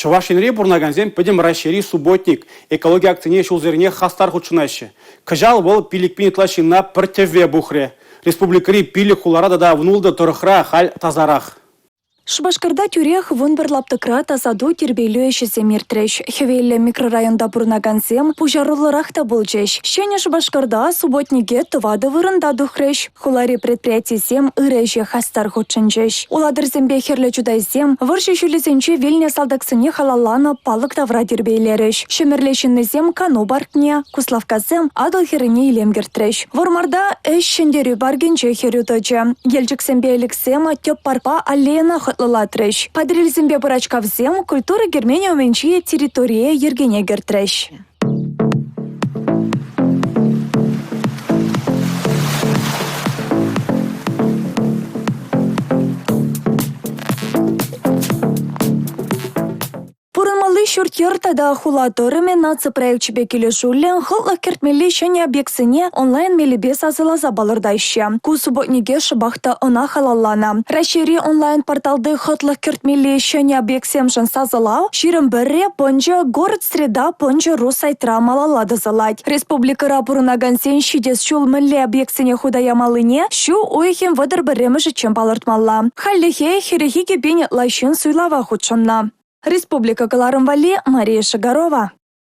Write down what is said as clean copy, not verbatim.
Чӑваш Енре пурӑнакансем Пӗтӗм Раҫҫейри «Субботник» экологи акцине ҫулсеренех хастар хутшӑнаҫҫӗ. Кӑҫал вӑл 5 000 ытла ҫынна пӗр тӗвве пухрӗ. Республикӑри 5 хулара тата 16 тӑрӑхра халь тасарах. Шупашкарта тӳрех 11 лаптӑкра тасату тирпейлӳ ӗҫӗсем иртрӗҫ. Хӗвеллӗ микрорайонта пурӑнакансем пуҫаруллӑрах та пулчӗҫ. Ҫӗнӗ Шупашкарта субботнике тӑватӑ вырӑнта тухрӗҫ. Хулари предприятисем ырӑ ӗҫе хастар хутшӑнчӗҫ. Улатӑрсемпе Хӗрлӗ Чутайсем вӑрҫӑ ҫулӗсенче вилнӗ салтаксене халалланӑ палӑк тавра тирпейлерӗҫ. Ҫӗмӗрле ҫыннисем кану паркне, Куславккасем Атӑл хӗррине илем кӗртрӗҫ. Вӑрмарта ӗҫ Ҫӗнтерӳ паркӗнче хӗрӳ тӑчӗ. Елчӗксемпе Элӗксем тӗп паркпа аллейӑна хӑтлӑлатрӗҫ. Патӑрьелсемпе Пӑрачкавсем культура керменӗ умӗнчи территорие йӗркене кӗртрӗҫ. Пурӑнмалли ҫурт-йӗр тата хула тӑрӑмӗ наци проекчӗпе килӗшӳллӗн хӑтлӑх кӗртмелли ҫӗнӗ объектсене онлайн мелӗпе сасӑласа палӑртаҫҫӗ. Ку субботнике шӑпах та ӑна халалланӑ. Раҫҫейри онлайн-порталти хӑтлӑх кӗртмелли ҫӗнӗ объектсемшӗн сасӑлав 21-ре пӑнчӑ Город среда пӑнчӑ ру сайтра малалла тӑсӑлать. Республикӑра пурӑнакансен ҫитес ҫул мӗнле объектсене хута ямаллине ҫу уйӑхӗн 31-мӗшӗччен палӑртмалла. Хальлӗхе 42 пин ытла ҫын суйлава хутшӑннӑ. Республика кӑларӑм валли Мария Шигарова.